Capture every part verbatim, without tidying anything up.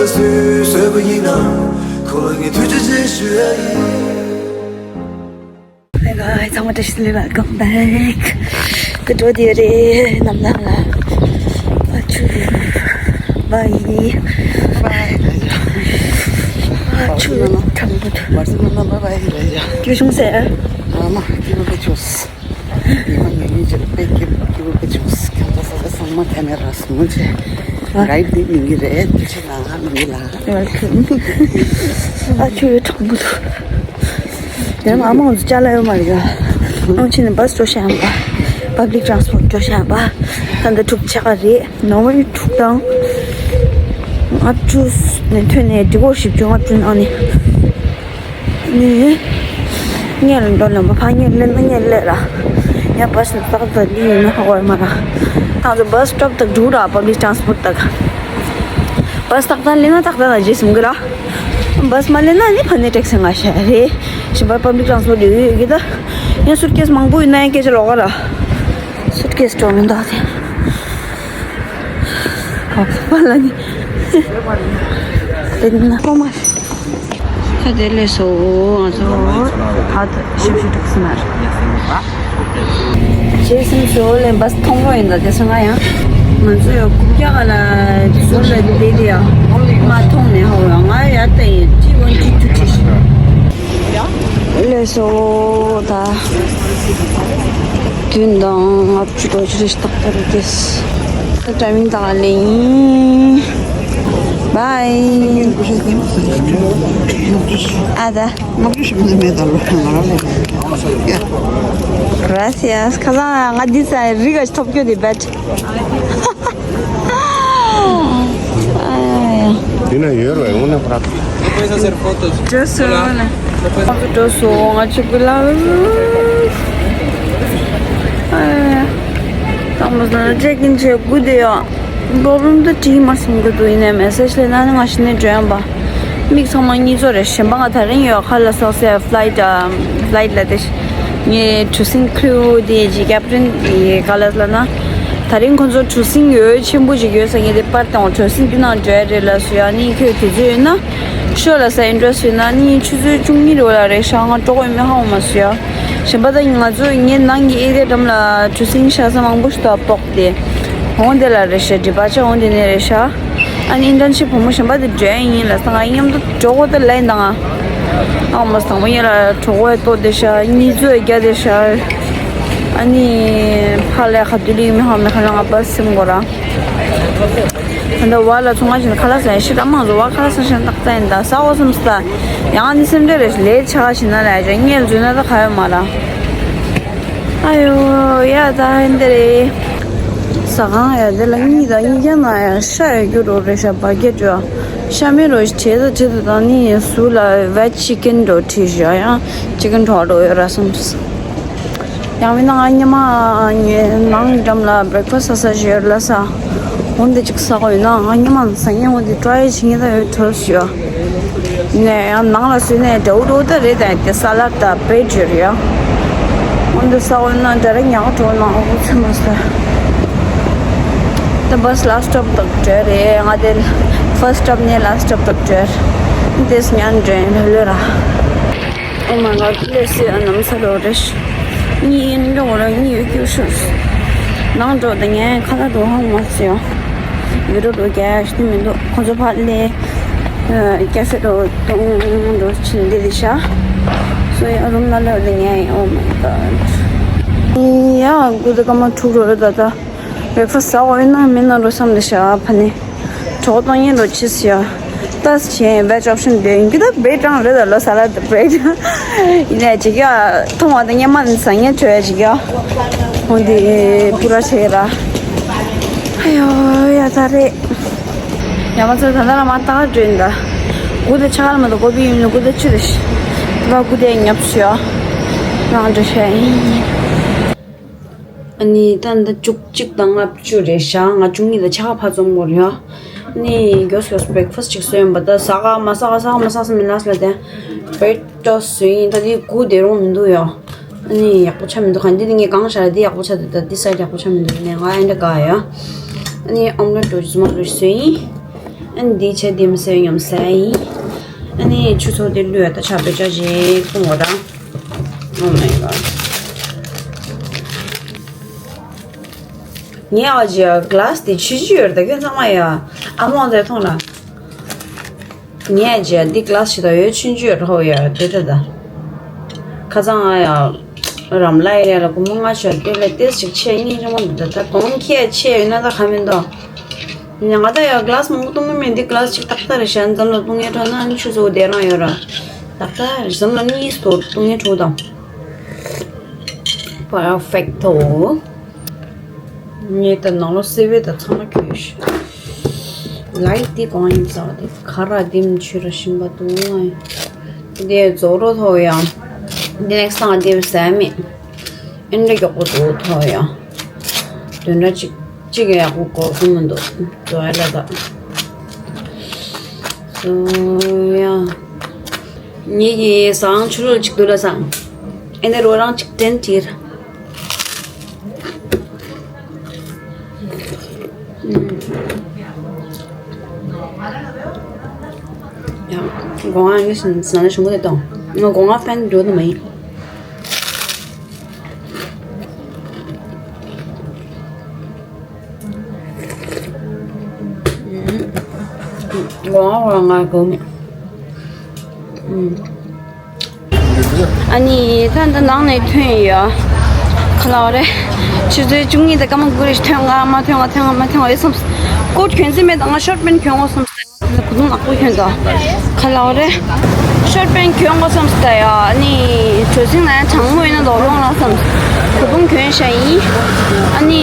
སུས་གསོལ་བ་ཡིན་ན། ཁོ་ལ་ངས་ཐུགས་རྗེ་ཆེ་ཞུ་ཡ་ཡིན། Hi guys, ཚང་མ་བཀྲ་ཤིས་བདེ་ལེགས། Welcome back. ག་འགྲོ་དེ་རེད་ནམ་ལངས་ལ། ཨ་ཆུ། བའི། བའི། ཨ་ཆུ་དྲང་པོ་འདུག། བར་སེ་ལོ་ན་བའི་བའི་རེད་ཡ། སྐྱིད་བྱུང་ཟེར། ཨ་མ་སྐྱིད་པོ་བྱུང་། ཉི་མ་ཉི་མའི་རྗེས་ལ་དཔེ་སྐྱིད་པོ་སྐྱིད་པོ་བྱུང་། ཁྱམས་ཚང་ས་ཆ་ཚང་མ་ཁ་མེ་ར་སོང་བྱས། གའིཌ་འདི་མི་གི་རེད། དེ་ཕྱིར་ང་མི་གི་ལ། Welcome. ཨ་ཆུ་དྲང་པོ་འདུག། དེ་ནས་ཨ་མ་ང་ཚོ་ཅ་ལག་ཡོད་མ་རེད་ཡ། ཨང་ཆི་ནས་བྷ་སི་འགྲོ་ཤག་ཡང་པ། Public transport འགྲོ་ཤག་ཡང་པ། ད་ལྟ་དྲུག་ཆ་ག་རེད། ནོ་ཝེ་དྲུག་དང་། ལྔ་བཅུ་ནས་ཐོན་ནས་འགྲིག་གོ། བཞི་བཅུ་ལྔ་བཅུ་ནང་ནས། ནི། ངས་ལ་འགྲོ་ལམ་པ་ཕ་ངས་ལེན་ན་ངས་ལས་ར། ཡང་བྷ་སི་ནས་ཏག་ཏག་འདི་ཡིན་ན་ཧ་གོ་ཡ་མ་ར། ད་ང་ཚོ་བྷ་སི་སི་ཊོབ་དག་འགྲོ་ར། Public transport དག། བྷ་སི་ཏག་ཏག་ལེན་ན་ཏག་ཏག་ལ་རྗེས་སུ་འགྲོ་ར། བྷ་སི་མ་ལེན་ན་ནི་ཕ་ནས་ཊེག་སི་ང་ཤ་རེད། ཞིམ་པ་public transport ཡོད་ཡོད་གི་ད། ཡང་སུཊ་ཀེ་སི་མང་པོ་ཡོད་ན་ཡང་སྐད་ཆ་ལོག་ག་ར། སུཊ་ཀེ་སི་སྤྲོ་མི་འདུག་དེ། ཨོ་པ་ལ་ནི། དེ་ནི་ན་ཀོ་མ། ད་དེ་ལས་སོ་ང་ཚོ་ད་ད་ཞིབ་ཞིབ་འགྲིག་སོང་ན་རེད། རྗེས་སུ་སོ་ལས་བྷ་སི་མཐོང་རོགས་ཡིན་ད། དེ་སོང་ང་ཡང་ང་ཚོ་ཡང་རྐུབ་བཀྱག་ལ་ཟུར་ལ་བསྡད་དེ་ཡང་མ་མཐོང་ནས་ཧོ་ཡང་ང་ཡ་ད་ཡིན་ཏི་ཝན་ཏི་ཊུ་ཏི་ཤི། ལས་སོ་ད། བདུན་དང་ལྔ་བཅུ་དྲུག་ཅུ་རེ་ཞིག་ཏག་ཏག་རེད། ད་ཊའི་མིང་ད་ག་ལེན་ཡིན། བའི། ཨ་ད། Gracias. ཁ་སང་ང་འདི་ས་རི་ག་ཐོབ་སྐྱོ་དེ་བེད། དེ་ན་ཡོད་རེད། འོ་ན་ཕར། འགྲོ་སོང་ན། ང་ཚོ་འགྲོ་སོང་། ང་ཚོ་ཀུ་ལ། ད་མོ་ཟ་ན་ཅེག་ཨིན་བྱེད་དགོས་དེ་ཡོད། པོ་རོ་ལེམ་དེ་དྲིས་མ་སོང་གི་འདུག། ཡིན་ནའི་མེ་སེ་ཇི་སླེབས་ན་ནི་ང་གཞི་ནས་འགྲོ་ཡོང་པ། མིག་ཚང་མ་གཉིས་ཚོ་རེད། གཞན་པ་ང་ད་རིང་ཡོད་ཁ་ལ་སོགས་སའི་ཕ་ལའི་ཊི་ཨམ། ཕ་ལའི་ཊི་ལ་དེ། ངའི་གྲུ་གཟིངས་ཁུ་དེ་ཅི་ཀེབ་ཊན་དེ་ག་ལ་ལ་ན། ད་རིང་ཁོ་ཚོ་གྲུ་གཟིངས་ཡོད་ཆེན་པོ་ཅིག་ཡོད་ས་ངས་དེ་པར་བཏང་བ། གྲུ་གཟིངས་དེ་ནང་འགྲོ་ཡ་རེད་ལ་སུ་ཡ་ནི་ཁྱོད་དུས་ཚོད་ཡོད་ན། ཤོ་ལ་ས་ཨིན་ཊི་རེ་སི་ཊི་ཡོད་ན་ནི་ཆུ་ཚོད་བཅུ་གཉིས་རེ་བ་ལ་རེད་ཤག་ང་གྲོགས་ཡོད་མེད་ཧ་གོ་མ་སོང་ཡ། གཞན་པ་ད་ང་ཚོ་ངའི་ནང་གི་ཨེ་རི་ཡ་འགྲམ་ལ་གྲུ་གཟིངས་ཤ་ཚ་མང་པོ་ཞིག་ཏུ་སྤོག་སྟེ། འོང་དེ་ལ་རེད་ཤག་ཌི་པ་ཆ་འོང་དེ་ནས་རེད་ཤག་ཨ་ནི་ཨིན་ཊརན་ཤིབ་བུ་མོ་གཞན་པ་དེ་འགྲོ་ཡ་ཡིན་ལ་ས་ང་མཉམ་དུ་གྲོགས་པོ་དེ་ལ་ཡིན་ད་ང་། ཨ་མ་ས་མོ་ཡིན་ལ་གྲོགས་པོ་ཡ་ལྟོ་དེ་ཤག་གཉིས་ཚོད་རྒྱ་དེ་ཤག་ཨ་ནི་ཕ་ལས་ཁ་དུ་ལི་མི་ཧ་མི་ཁ་ལ་ང་པ་སེམས་གོ་ར། ད་ལྟ་བ་ལ་ཚོང་ཁང་ཞིག་ཁ་ལག་ཟ་ཡ་ཤི་ད་མང་ཚོ་བ་ཁ་ལག་ཟ་ཞིང་ཏག་ཏག་ཡིན་ད་ཟ་འོ་སམ་སི་ད། ཡང་ནི་སེམས་ཁྲལ་རེ་ལས་ཆ་ཞིག་ན་ལས་ཅན་ངས་འཛུལ་ན་ད་ག་ཡོད་མ་ར། ཨ་ཡོ་ཡ་ད་ཧན་དེ་རེད། ཟ་ཁང་ཡ་དེ་ལ་གཉིས་དང་གཉིས་ཀྱང་ན་ཡང་ཤ་ཡ་རྒྱུ་རོ་རེ་ཤ་བ་གེ་ཅོ། ཤ་མེ་རོ་བྱེད་དུ་བྱེད་དུ་དང་ནི་སུ་ལ་ཝེ་ཇི་ཅི་ཀན་རོ་ཁྲིད་ཞོ་ཡང་ཅི་ཀན་ཁྲོ་རོ་ཡོད་ར་སམ་སི། ཡང་མིན་ན་ང་ཉི་མ་ངའི་ནང་འགྲམ་ལ་བྷེ་རེག་ཕ་སི་ས་ས་ཞིག་ཡོད་ལ་ས། འོན་ཏེ་ཅིག་ཟ་དགོས་ཡོད་ན་ང་ཉི་མ་ཟ་ངས་འོན་ཏེ་ཀྲའི་བྱེད་ངེས་ད་ཡོད་ཐོལ་ཞུ། ནས་ཡང་ནང་ལ་སུས་ནས་འདྲ་བོ་འདྲ་བོ་ད་རེད་ད་དེ་ས་ལ་ད་བེད་ཡོད་རེད་ཡ། འོན་ཏེ་ཟ་དགོས་ཡོད་ན་འདྲ་རེ་ཉག་འགྲོ་ན་འོ་ཚེ་མ་ས། ད་བྷ་སི་ལ་སི་ཊོབ་དག་བྲོས་རེད། ང་དེ་ཕར་སི་ཊོབ་ནས་ལ་སི་ཊོབ་དག་བྲོས། དེ་སི་ཉན་འདྲེན་ལྷོད་ལྷོད་ར། Oh my god, let's see. ཨ་ནམ་ས་རོ་རེ་ཤི། གཉིས་ཡིན་འགྲོ་ར་གཉིས་ཡོད་ཀྱི་ཤོར། ནང་འགྲོ་དང་ངས་ཁ་ལག་འགྲོ་ཧང་མ་སི་ཡོ། ཡོད་འགྲོ་འགྲོ་རྒྱ་ཡ་ཤི་མི་འདུག་ཁོ་ཚོ་ཕར་ལས། ཀེ་ཧྥེ་འགྲོ་གཏོང་འགྲོ་ཕྱིན་འདི་དེ་ཤ། སོ་ཡ་རུམ་ན་ལོ་དེ་ངས། Oh my god. ཡ་གུ་དེ་ཀ་མ་ཐུག་རོ་རེ་ད་ད། བྷེ་རེག་ཕ་སི་ཟ་འོ་ཡིན་ན་མིན་ན་རོ་བསམ་དེ་ཤ་ཕ་ནི། གྲོགས་དང་ཡིན་རོ་ཆི་སི་ཡ། ཏས་བྱས་བེ་ཇི་ཨོབ་ཤན་དེ་ཡིན་གི་ད་བེ་ཀྲང་རེད་ད་ལོ་ས་ལ་ད་བེ་ཀྲང་། ཡིན་ནའི་ཅིག་ཡ་མཐོང་བ་དང་སྙན་མ་ནི་ཟ་ངན་བྲོས་ཡ་ཅིག་ཡ། འོ་འདི་པུ་ར་བྱས་ར། ཨ་ཡོ་ཡ་ད་རེད། ཡ་མ་ཚོ་ད་ལྟ་ལ་མ་ཏག་འགྲོ་ཡིན་ད། གུ་དེ་ཆག་ལ་མ་ད་གོ་བི་ཡིན་ནི་གུ་དེ་ཆུ་དེ་ཤི། ད་གུ་དེ་ཉབ་ཤི་ཡ། རང་འགྲོ་ཤ་ཡིན། ཨ་ནི་ད་ནི་ད་བཅུ་གཅིག་དང་ལྔ་བཅུ་རེད་ཤག་ང་བཅུ་གཉིས་དང་ཕྱེད་ཀ་ཕར་འཛོམས་དགོས་རེད་ཡ། ཨ་ནི་མགྱོགས་མགྱོགས་བྷེ་རེག་ཕ་སི་ཅིག་བཟོས་ཡོང་པ་ད་ཟ་ག་མ་ཟ་ག་ཟ་ག་མ་ཟ་ག་ཟ་མི་ལ་ཟ་ལ་དེ་བེད་ཏོ་བཟོས་ཡིན། ད་དེ་གུ་དེ་རུང་མི་འདུག་ཡ། ཨ་ནི་ཡག་པོ་ཆགས་མི་འདུག་ག་འདི་དེ་ངས་གང་བཞག་ལ་དེ་ཡག་པོ་ཆགས་འདུག་ད་དེ་སའི་ཌི་ཡག་པོ་ཆགས་མི་འདུག་ནས་ང་ཨེ་འདྲ་དགའ་ཡ། ཨ་ནི་ཨོམ་ལེ་ཊི་འགྲོ་རྩི་མ་འགྲོ་བཟོས་ཡིན། ཨ་ནི་འདི་བྱས་དེ་མི་ཟེར་ཉམས་ཟེར་ཡིན། ཨ་ནི་ཆུ་ཚོད་དེ་ལུས་ད་ཆ་བེ་ཅག་ཅིག་ཐུང་བ་རང་། Oh my god. ངས་ཨ་ཅེ་གླ་སི་དེ་ཆུ་ཆུ་ཡོད་རེད་ད་ཁྱོད་ཚང་མ་ཡ། ཨ་མོ་དེ་མཐོང་ལ། ངས་ཨ་ཅེ་འདི་གླ་སི་ཞིག་ད་ཡོད་ཆུན་ཆུ་ཡོད་རོ་ཡ་དེ་དེ་ད། ཁ་ཚང་ཨ་ཡ། རམ་ལ་ཡ་ལ་ཀུ་མོ་ང་ཤོད་དེ་ལ་ཏེས་ཅིག་ཆེ་གཉིས་ཆུང་མ་འདི་ད་ད་གོང་ཁྱེད་ཆེ་ཡོད་ན་ད་ཁ་མིན་ཏོ། ང་ད་ཡ་གླ་སི་མང་པོ་བཏུང་གི་མེད་འདི་གླ་སི་ཅིག་ཏག་ཏག་རེད་ཤ་འཛམ་ལ་བཏུང་ཡ་ཁྲོ་ན་ཆུ་ཚོད་དེ་རང་ཡོད་ར། ཏག་ཏག་རེད་འཛམ་ལ་གཉིས་སྟོར་བཏུང་ཡ་ཁྲོ་དང་། Perfecto. ངས་ད་ནང་ལོགས་སེ་བའི་ད་ཚང་མ་གྱོན་ཤི། ལའི་ཏི་གང་ཡིན་ཙང་དེ་ག་ར་དེ་མི་ཆུ་ར་ཤིང་པ་དུ་ཨ། དེ་རྫོགས་རོ་ཐོག་ཡང་། དེ་ནེག་སི་ཏང་དེ་བཟའ་མེད། ཨེ་འདྲ་མགྱོགས་པོ་དུ་ཐོག་ཡང་། དོན་འདྲ་གཅིག་གཅིག་ཡག་པོ་གོ་གི་མི་འདུག་དོ་ཨེ་ལ་ད། སོ་ཡ། ངེད་ཀྱི་སང་ཆུ་ལོག་ཅིག་འདུག་ལ་སང་། ཨེ་ནས་རོ་རང་ཅིག་དྲན་ཅིར། ཡང་སྒོ་ང་ནི་ཟ་ན་ཞུམ་པོ་དེ་གཏོང་། ང་སྒོ་ང་ཕན་འགྲོ་ནི་མ་ཡིན། ཨ་ནི་ད་འདི་ནང་ནས་ཐོན་ཡོད། ག་ལ་བ་རེད། ཆུ་ཚོད་བཅུ་གཉིས་དང་སྐར་མ་དགུ་རེ་ཐོན་ག་མ་ཐོན་ག་ཐོན་ག་མ་ཐོན་ག་ཡོད་བསམ། ཀོ་ཊི་གྱོན་ས་མེད་ང་ཤོར་ཊི་པེན་ཊི་གྱོན་དགོས་བསམ། གོས་ཐུང་ནག་པོ་གྱོན་དོ། ག་ལ་བ་རེད། ཤོར་ཊི་པེན་ཊི་གྱོན་དགོས་བསམ་སྟེ་ཡ། ཨ་ནི་གྲོ་སིང་ན་ཡང་གྲང་མོ་ཡིན་ན་ལོག་ལོང་ལ་བསམ། གོས་ཐུང་གྱོན་ཤ་ཡིན། ཨ་ནི་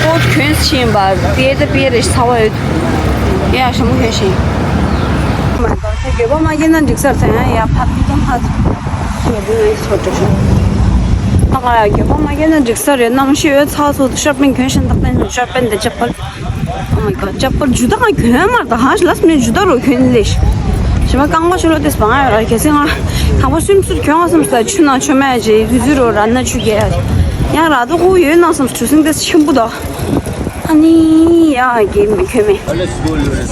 ཀོ་ཊི་གྱོན་ཕྱིན་པ་པིའེ་ད་པིའེ་རེ་ཚ་བ་ཡོད། ཡ་ཞྭ་མོ་གྱོན་ཤིང་། མ་གཏོགས་ཁྱོད་འགྱོད་པ་མ་སྐྱེས་ན་འགྲིག་ས་རེད་ཡ། ཡ་ཕ་ཕི་ཀ་ཕ་ངས་འདི་ངའི་ཚོ་འགྲོ་ཤོག་ཨ་ང་ཡ་འགྱོད་པ་མ་སྐྱེས་ན་འགྲིག་ས་རེད། གནམ་གཤིས་འོད་ཚ་སོ་ཤོར་ཊི་པེན་ཊི་གྱོན་ཤིང་ཏག་ཏན་ཤོར་ཊི་པེན་ཊི་འདི་ཅག་པར། Oh my god ཅག་པར་ཇུ་ཏ་ང་གྱོན་མར་ད་ཧ་ཤི་ལ་སི་མེ་ཇུ་ཏ་རོ་གྱོན་ལེ་ཤི། ཞི་མ་རྐང་པ་ཤོ་ལོ་ཏེས་བང་ཡ་ར་གལ་སྲིད་ང་དང་པོ་སུམ་སུར་གྱོན་ང་བསམ་སྟ་ཆུ་ན་ཆོ་མེ་ཇེ་དུས་ཚོད་རོ་ར་ན་ཆུ་རྒྱལ་ཡ་ཡང་ར་དོ་ཁུ་ཡོད་ན་བསམ་ཆུ་སིང་ཏེས་ཆེན་པོ་དོ། ཨ་ནི་ཡ་གེ་མི་ཁྱོད་མེད།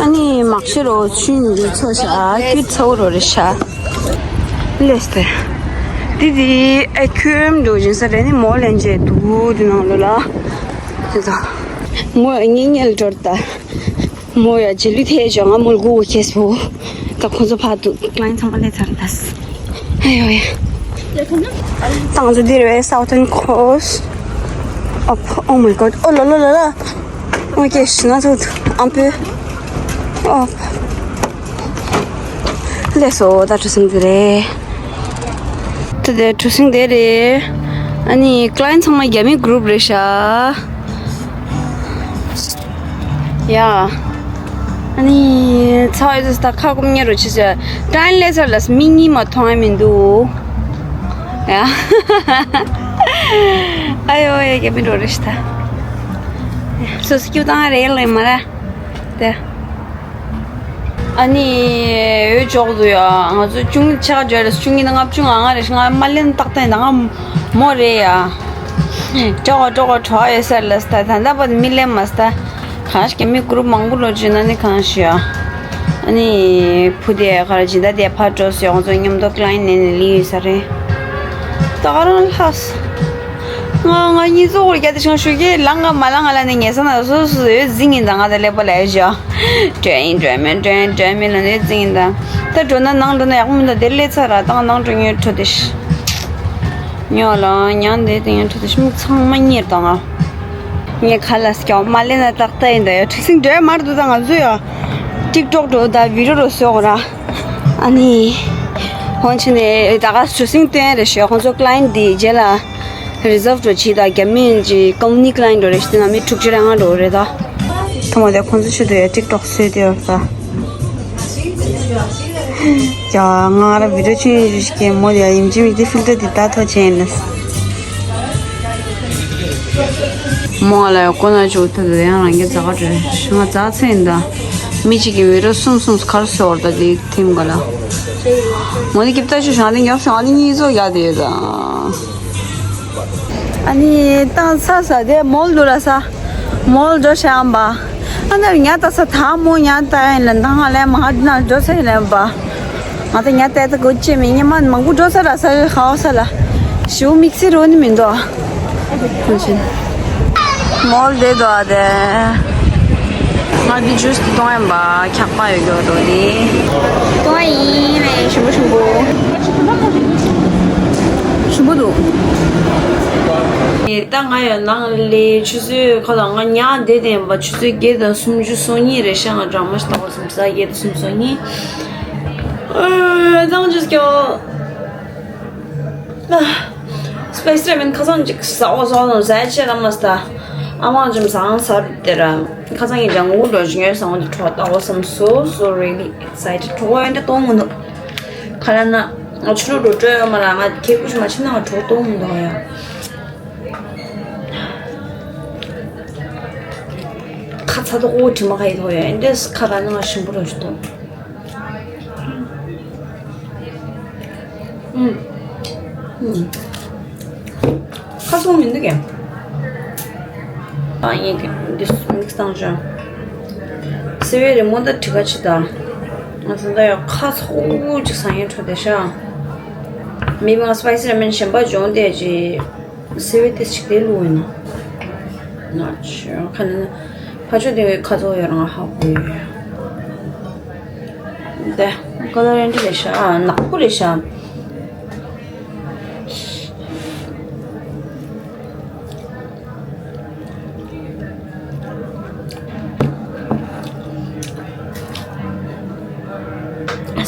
ཨ་ནི་མག་ཤེས་རོ་ཆུན་འདི་ཚོ་ཤ་ཁྱུད་ཚོ་རོ་རེ་ཤ། ལེས་ཏེ། དི་དི་ཨེ་ཁྱོད་འགྲོ་བཞིན་ས་རེ་ནི་མོ་ལེན་ཅེ་དུ་དི་ནང་ལོ་ལ། དི་ད། མོ་ངེ་ངེ་ལ་འགྲོ་ད། མོ་ཡ་རྗེས་ལུས་ཐེ་ཅོ་ང་མོ་ལ་སྒུག་གོ་ཁེས་པོ། ད་ཁོ་ཚོ་ཕ་དུ་ཀླ་ཡན་ཚང་མ་ལེ་ཚར་ད། ཨ་ཡོ་ཡ། ཏང་ཚོ་འདིར་བས་Southern Coast of oh my god oh la la la la. Okay, she's not good. Un peu. Oh. ལེ་སོ་ད་གྲུ་སིང་འདི་རེད། ད་དེ་གྲུ་སིང་དེ་རེད། ཨ་ནི་ཀླ་ཡན་ཚང་མ་རྒྱ་མི་གུ་རུབ་རེད་ཤག་ཡ། ཨ་ནི་ཚ་བའི་ཚ་ད་ཁ་སྐོམ་ཉེ་རུ་ཆེ་ཆེ། ཀྲན་ལེ་ཚར་ལ་མི་གཉིས་མ་མཐོང་ཡ་མི་འདུག་ཡ། ཨ་ཡོ་ཡ་རྒྱ་མི་འགྲོ་རེད་ཤག་ད། སོ་སོ་སྐྱིད་བཏང་རེད་ལེ་མ་ར། དེ། ཨ་ནི། འོས་ཅོག་ཏུ་ཡ། ང་ཚོ་བཅུ་གཉིས་ཆ་བརྒྱ་རེ་བཅུ་གཉིས་དང་ལྔ་བཅུ་ང་ལྔ་རེ་ང་མ་ལེན་ཏག་ཏག་ཡིན་ད་ང་མོ་རེད་ཡ། ཅོག་ག་ཅོག་ག་གྲོགས་ཡོད་ས་ལ་སྟ་ད་ལྟ་བར་མི་ལེན་མ་སྟ། གང་ཞིག་མི་གུ་རུབ་མང་པོ་ལོ་བྱུང་ན་ནི་གང་ཞིག་ཡ། ཨ་ནི། བུ་དེ་ག་ར་ཇི་ད་དེ་ཕར་འགྲོ་སོང་ང་ཚོ་མཉམ་དུ་ཀླ་ཡན་ནས་ནི་ལི་ཡོད་ས་རེད། ད་ག་རང་ལྷགས། ང་ང་གཉིས་ཚོ་འོར་རྒྱ་དེ་ཆུང་ཤོས་ཀྱི་ལང་ང་མ་ལང་ང་ལ་ནི་ངེས་ས་ན་སོ་སོ་ཡོད་འཛིང་ཡིན་ད་ང་ད་ཀླད་པ་ལ་ཡོད་ཞོ། དྲན་ཡིན་དྲན་མེད་དྲན་དྲན་མེད་ལ་ནི་འཛིང་ཡིན་ད། ད་འགྲོ་ན་ནང་འགྲོ་ན་ཡག་པོ་མི་འདུག་དེ་ལས་ཚ་ར་ད་ང་ནང་འགྲོ་ཉོས་འཕྲོ་དེ་ཤི། ཉོ་ལ་ཉང་དེ་དེ་ཉོས་འཕྲོ་དེ་ཤི་མིག་ཚང་མ་གཉེར་ད་ང་། ངས་ཁ་ལ་སྐྱོ་མ་ལེན་ན་ཏག་ཏག་ཡིན་ད་ཡོད་ཁྲིག་སིང་འདྲེ་མར་འདུག་ད་ང་ཚོ་ཡོད། ཊིག་ཊོག་འགྲོ་ད་བི་ཌི་ཡོ་རོ་སོག་ར། ཨ་ནི། ཧོན་ཆེ་ནས་ད་ག་ཆུ་སྲིན་སྟོན་རེ་ཞོ་ཁོང་ཚོ་ཀླ་ཡན་འདི་རྗེས་ལ་རི་ཛརབ་འགྲོ་ཅི་ད་རྒྱ་མི་ཡིན་ཅི་ཀོམ་ནི་ཀླ་ཡན་འགྲོ་རེ་ཞི་ན་མི་དྲུག་ཅུ་རེ་ལྔ་འགྲོ་རེ་ད། ཐོག་མ་དེ་ཁོང་ཚོ་ཆུ་དུ་ཡ་ཊིག་ཊོག་བཟོས་ཏེ་ཡོད་ད། ཡ་ང་ར་བི་ཌི་ཡོ་ཆུ་ཡིན་ཞུ་ཞིག་གི་མོ་དེ་ཡ་ཡིན་ཅི་མི་ཅི་ཕིལ་ཏར་དེ་ད་ཐོ་ཆེན་ལ། མོ་ང་ལ་ཡང་ཁོ་ན་ཆུ་ཐུབ་དེ་ཡང་རང་གི་རྫ་ཁ་བྲོས་ང་རྫ་ཚེ་ཡིན་ད། མི་གཅིག་གི་བི་རོ་གསུམ་གསུམ་གར་སོར་ད་དེ་ཐིམ་ག་ལ། མོ་ནི་ཀིབ་ཏ་ཆུ་ཞང་ནི་ཉོབ་སོང་ཨ་ནི་གཉིས་ཚོ་ཡག་དེ་ཡོད་ད། ཨ་ནི་ཏང་ས་ས་དེ་མོལ་དུ་ར་ས། མོལ་འགྲོ་ཤམ་པ། ཨ་ནི་ཉ་ད་ས་ཐ་མོ་ཉ་ད་ཡིན་ལ་འདང་ང་ལས་མ་ཧ་ན་འགྲོ་ས་ཡིན་ལ་བ། ང་ད་ཉ་ད་ད་གོ་ཅེ་མི་ཉི་མ་མང་པོ་འགྲོ་ས་ར་ས་ཧ་ས་ལ། ཞུ་མིག་སི་རོ་ནི་མི་འདུག་མོལ་དེ་འདུག་ཨ་དེ། ང་འདི་ཇུས་དེ་གཏོང་ཡིན་པ་འཁྱག་པ་ཡོད་རྒྱུ་འགྲོ་དེ། གཏོང་ཡིན་ལེ་ཞིམ་པོ་ཞིམ་པོ། ཞིམ་པོ་འདུག་ད་ང་ཡང་ནང་ལས་ཆུ་ཚོད་ཁ་ལ་ང་ཉ་དེ་དེ་ཡིན་པ་ཆུ་ཚོད་བརྒྱད་དང་སུམ་ཅུ་སོ་གཉིས་རེད་ཤག་ང་གྲང་མོ་ཞིག་ལྟ་བ་སོང་ཟ་བརྒྱད་དང་སུམ་ཅུ་སོ་གཉིས། ཨ་ཙང་ཅིག་སྐྱོ། སྤའི་སི་ར་མེན་ཁ་སང་ཅིག་ཟ་འོ་ཟ་འོ་ཟ་ཆེ་ར་མ་སྟ། ཨ་མ་ཅིམ་ཟང་ཟ་དེ་ར། ཁ་སང་གི་ལྗང་གུ་འགྲོ་ཞིང་ཡོད་ཟང་འོ་དེ་གྲོགས་ལྟ་འོ་སམ་so so really excited གྲོགས་ཡོད་འདི་གཏོང་མི་འདུག་ཁ་ལ་ན་ང་ཆུ་ལུ་འགྲོ་སྤྲོད་ཡོད་མ་ལ་ང་ཁེ་ཀུ་ཤི་མ་ཆི་ན་ང་གྲོགས་གཏོང་མི་འདུག་ཡ། ཁ་ཚ་དོག་འོ་དྲི་མ་ཁ་ཡི་དོག་ཡོད་འདི་ཁ་ལ་ན་ང་ཞིམ་པོ་རོ་ཞིག་གཏོང་། ཨུམ། ཨུམ། ཁ་སོང་མི་འདུག་གས། ཨ་ཡིན་གས་འདི་མིག་བཏང་ཤོག་སེ་བའི་རི་མོ་ད་བྲི་ག་ཆི་ད། ང་ཚོ་ད་ཡང་ཁ་ཚོགས་ཅིག་ཟ་ཡན་འཕྲོ་བསྡད་ཤག་མི་མང་སྤའི་སི་ར་མེན་གཞན་པ་སྦྱོང་བསྡད་ཅི། སེ་བའི་ཏེ་ཅིག་དེ་ལུ་ཡིན་ན། ན་ཆོ་ཁ་ན་ན། ཕ་ཆོས་དེ་བའི་ཁ་ཚོགས་ཡོད་རང་ཧ་གོ་ཡོད། དེ། ཀ་ལ་རེན་ཏི་རེད་ཤག་ནག་པོ་རེད་ཤག་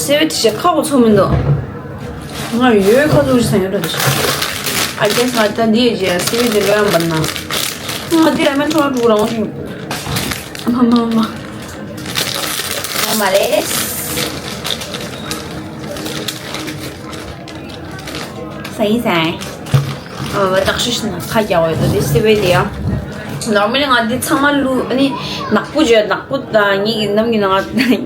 སེ་བའི་ཏི་ཞིག་ཁ་བོ་ཚོ་མི་འདུག་ང་ཡོད་ཁ་ཚོ་ཞིག་ས་ཡོད་ར་ཞིག I guess ང་ད་འདི་ཡི་རྗེས་སེ་བའི་ཏི་ལོ་ཡང་བར་ན། ང་འདི་ར་མེན་ཁྲོ་བ་དྲུག་རང་ཞིག་མ་མ་མ། ཨོ་མ་རེད། ས་ཡིན་ས་ཡིན། ཨོ་བཏགས་ཤུ་ཤི་ན་ཁ་རྒྱག་འོས་དོ་དེ་སི་བེ་དེ་ཡང་། ནོར་མལ་ང་འདི་ཚང་མ་ལུ་ཨ་ནི་ནག་པོ་བརྗོད་ནག་པོ་དང་གཉིས་ཀྱི་ནམ་གྱི་ནང་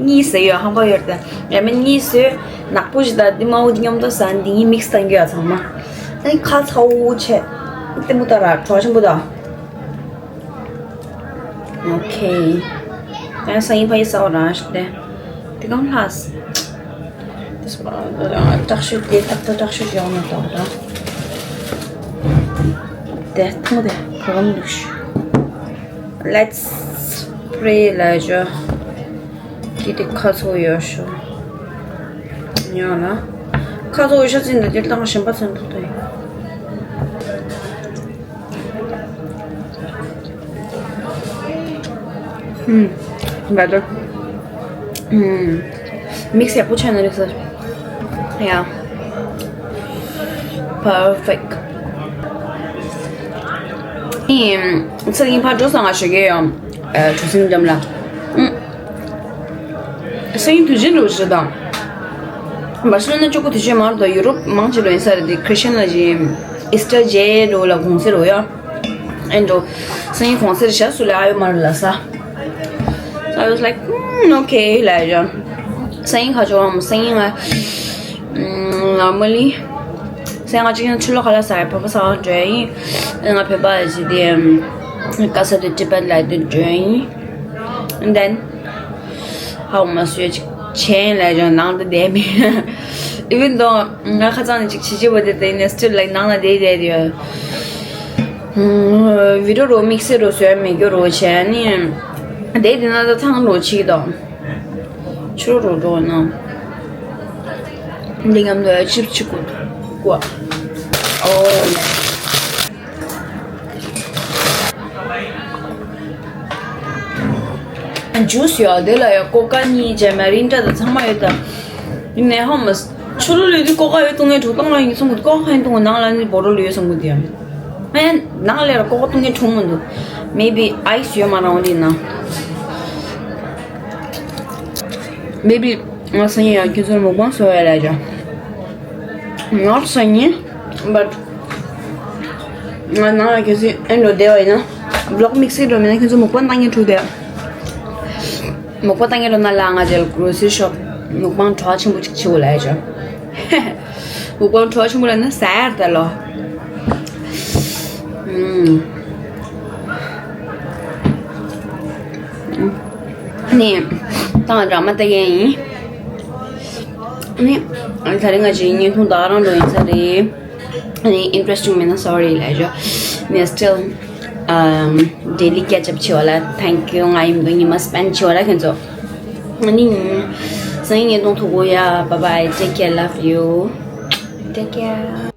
གཉིས་ཟེར་ཡོད་ཧམ་པ་ཡོད་དེ་ཡ་མེད་གཉིས་ཟེར་ནག་པོ་ཞིག་དང་འདི་དམར་པོ་འདི་མཉམ་དུ་ཟ་འདི་གཉིས་མིག་སི་བཏང་གི་ཡོད་ཚང་མ། ཨ་ནི་ཁ་ཚ་བོ་བྱས་ལྟད་མོ་ལྟ་ར་བྲོ་བ་ཆེན་པོ་དང་། ཨོ་ཁེ། ཡང་སང་ཉིན་ཕ་ཡི་ས་འོག་རང་ཞིག་སྟེ། དེ་གང་ལྷག་དྲག་ཤོས་དེ་ཏག་ཏག་དྲག་ཤོས་ཡོང་ནས་ཏོག་ཏོག་དེ་ཐུང་དེ་གོ་རམ་འདུག་ཤོ། Let's pray ལ་ཇོ། དེ་དེ་ཁ་ཚོ་ཡོད་ཤོ། ཉོ་ན། ཁ་ཚོ་ཡོད་ཤོ་ཙི་འདི་དེ་ལྟ་ཞིམ་པ་ཚོན་ཐུག་ཏུ་ཡོད། ཧུམ། འགའ་འདྲ། ཧུམ། མིག་སི་ཡག་པོ་ཆགས་ན་རིག་ས། ཡ། Perfect། ཨིམ། ཚེ་རིང་ཕར་འགྲོ་ས་ང་ཞོགས་ཀས་ཡོང་། ཨ་གྲུ་གཟིངས་འགྲམ་ལ། ཨུམ། སང་ཉིན་དུས་ཆེན་འགྲོ་ཞིག་དང་། བར་སི་ལོ་ན་ཅོ་གོ་དུས་ཆེན་མང་རུ་དང་ཡུ་རོབ་མང་ཆེ་ལོ་ཡིན་ས་རེད་དེ་ཁྲི་སི་ཅན་ལ་ཞིག་ཨི་སི་ཊར་རྗེས་འགྲོ་ལ་གུང་སེང་རོ་ཡ། ཨེ་འགྲོ། སང་ཉིན་གུང་སེང་རེད་ཤག་སུ་ལ་ཨ་ཡོ་མ་རུ་ལ་ས། So I was like, hmm, okay ལ་ཡ། སང་ཉིན་ཁ་ཆོ་བ་མོ་སང་ཉིན་ང་། Normally སང་ང་གཅིག་ཡང་ཆུ་ལོག་ཁ་ལ་ས་ཡ་བབ་པ་ས་བ་འགྲོ་ཡིན། ང་བོད་པ་ཞིག་དེ་ཀ་ས་དུ་ཊི་བེཊ་ལ་དུ་འགྲོ་ཡིན། And then ཧའོ་མ་སུ་ཡ་ཅིག་ཆེན་ལ་ཡང་ནང་དུ་བསྡད་མེད། Even though ང་ཁ་ཚང་ནས་ཅིག་བྱེད་བྱེད་པ་དེ་དེ་ནས་still like ནང་ལ་བསྡད་བསྡད་དེ་ཡོད། བི་ཌི་ཡོ་རོ་དམིགས་བསལ་རོ་བཟོས་མེད་རྒྱུ་རོ་བྱས་ནི་བསྡད་དེ་ན་ད་ཐང་རོ་ཆིག་དང་། ཆུ་རོ་འགྲོ་ན། འདི་ངམ་ལ་ཅིབ་ཅིག་གོ་གོ། ཨོ། ཇུས་ཡོད་དེ་ལ་ཡ་ཀོ་ཀ་གཉིས་བྱས་མ་རིན་ཏྲ་དང་ཚང་མ་ཡོད་ད། ཡིན་ནའི་ཧོ་མ་ཆུ་རོ་ལུས་དུས་ཀོ་ཀ་ཡོད་བཏུང་ངའི་གྲོགས་བཏང་ལ་ཡིན་སོང་གི་ཀོ་ཀ་ཡིན་བཏུང་གི་ནང་ལ་ནི་བོ་རོ་ལུས་སོང་གི་དེ་ཡང་། ཨ་ཡ་ནང་ལ་ཡ་ཀོ་ཀ་བཏུང་ངའི་གྲོགས་མི་འདུག Maybe ice ཡོད་མ་རང་འདི་ན། Maybe ང་སང་ཉིན་ཡང་ཁྱེད་ཚོར་མུག་པང་བཟོ་ཡ་ལ་ཡ། Not སང་ཉིན། But ང་ནང་ལ་གལ་སྲིད་ཨེ་འགྲོ་བསྡད་པ་ཡིན་ན། Vlog mix་སི་འགྲོ་མིན་ན་ཁྱེད་ཚོ་མུག་པང་བཏང་ངེས་འགྲོ་བསྡད། མུག་པང་བཏང་ངེས་འགྲོ་ན་ལ་ང་རྗེས་grocery shop་མུག་པང་གྲོགས་ཆེན་པོ་ཅིག་བྱེད་དགོས་ལ་ཡ་ཅོ། མུག་པང་གྲོགས་ཆེན་པོ་ལ་ན་ཟ་ཡར་ད་ལོ། ཨུམ། ནི་ཏང་ཌ་ར་མ་ལྟ་མཁན་ཡིན། ནི་ད་རེས་ང་ཅིག་བརྙན་ཐུང་ད་ག་རང་འགྲོ་ཡིན་ས་རེད། ནི་ཨིན་ཊི་རེ་སི་ཊིང་མེད་ན་སོ་རི་ལབ་ཞོག་ནི་སི་ཊིལ་ཨམ་ཌེ་ལི་ཀེ་ཆི་ཨབ་བྱེད་པ་ལ་ཐེང་ཀིའུ། ང་ཡིན་དུས་ཉི་མ་སི་པེན་ཌི་བྱེད་པ་ལ་ཁྱེད་ཚོ། ནི་སང་ཉིན་བརྙན་ཐུང་ཐུག་གོ་ཡ། Bye bye, take care, love you, take care.